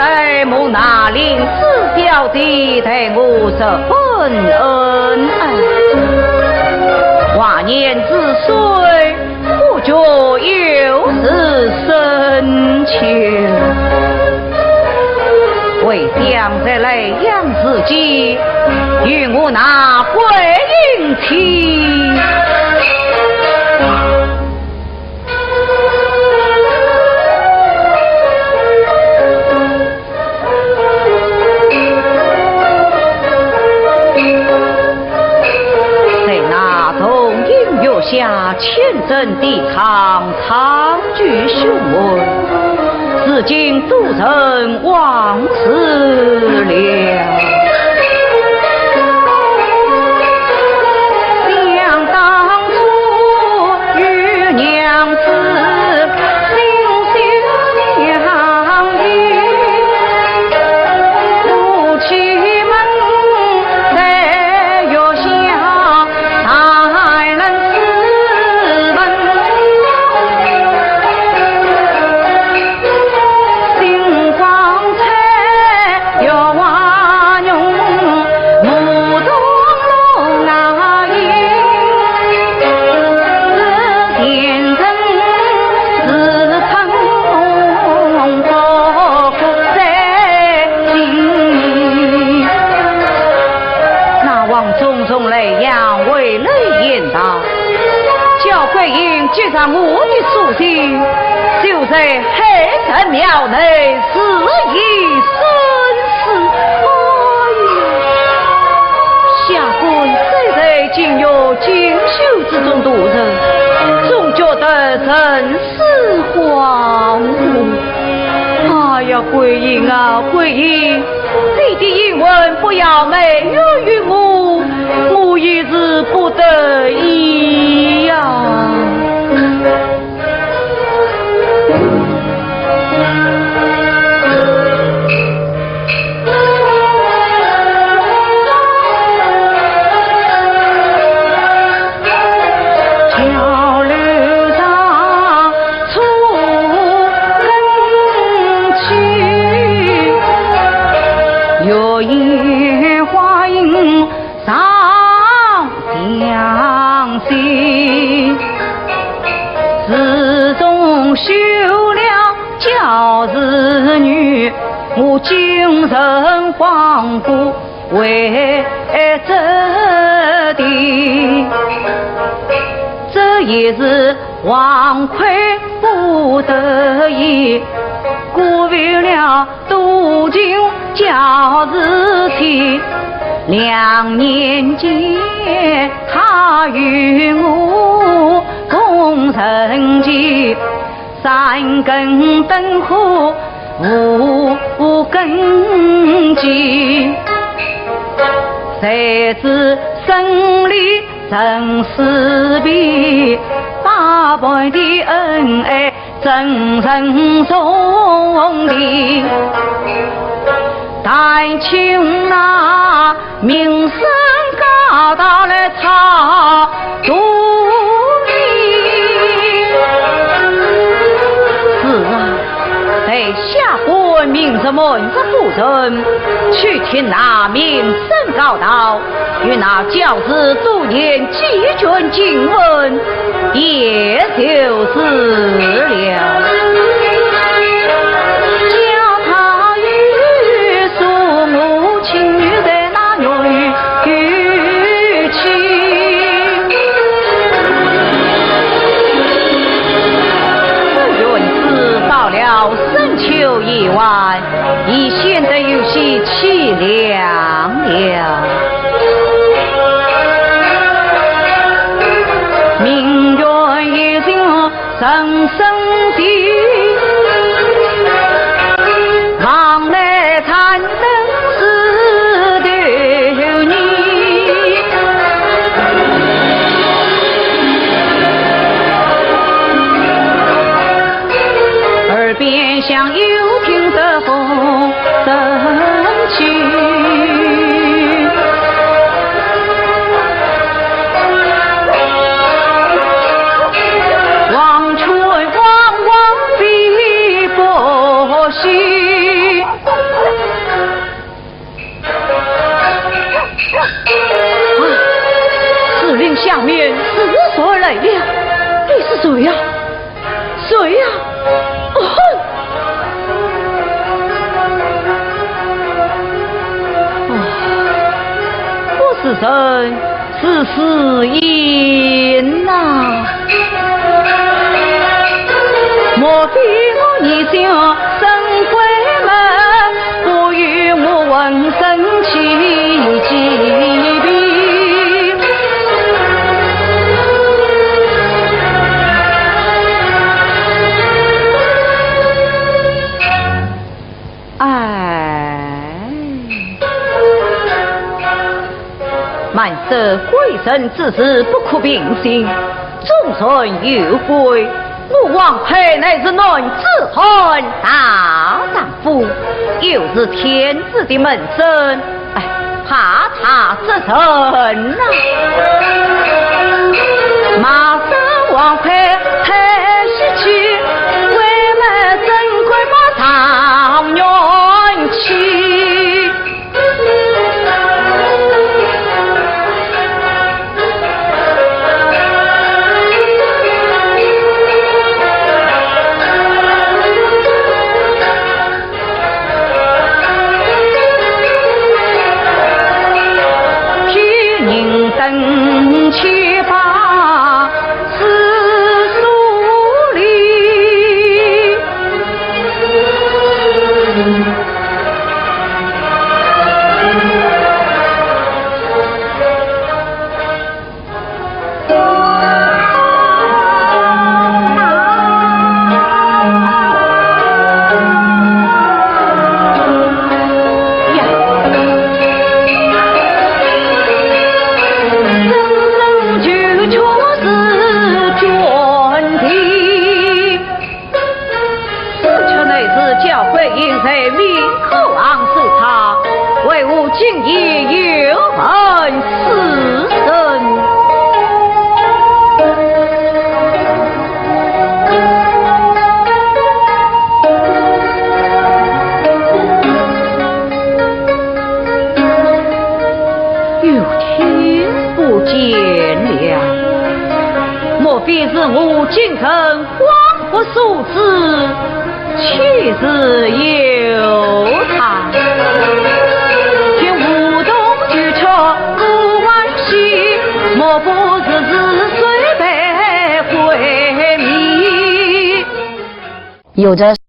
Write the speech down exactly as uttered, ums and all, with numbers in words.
哎，蒙那林子表弟待我十分恩爱。华年之岁，不觉又是深秋。为想在莱阳之际，与我那桂英亲。 在那桐阴月下，虔诚地唱，唱句胸怀，如今都成往事了。 想当初与娘子心心相印，夫妻们在月下谈论诗文，心光彩。 那王中从莱阳回来言道， 叫桂英接上我的书信，就在海神庙内自缢身死。哎呀，下官虽在金玉锦绣之中度日，总觉得人 死荒芜。哎呀，桂英啊，桂英，你的英魂不要埋怨于我，我也是不得已呀。 我今生黄土为这地，这也是王魁不得已，辜负了多情教子妻。两年前，他与我共成疾， 三更灯火五更鸡，谁知生离生死别，百般的恩爱怎忍重提？但请那 名声高大来唱独立。是啊，待下官命人瞒着夫人，去听那名声高大与那教子多年寄卷经文， 也就是了。叫他与送我亲女在那院去。这院子到了深秋已晚， 已显得有些凄凉了。名曰一心人生地，望来参登是头你。耳边响又听得风 声起。望春望此人是谁人呐？莫非我逆将沈闺门，不与我浑身起鸡皮？哎。 慢说贵人之事不可凭信，众人有归，我王魁乃是男子汉大丈夫，又是天子的门生，哎，怕他这人呐。马上王魁抬起去，为了沈闺门状元去。 此却乃是敫桂英才名口昂首，她为何今夜又问此人？又听不见了，莫非是我今生 恍惚所致，岂是有他？听胡同九曲不完细，莫不是是谁被鬼迷？有着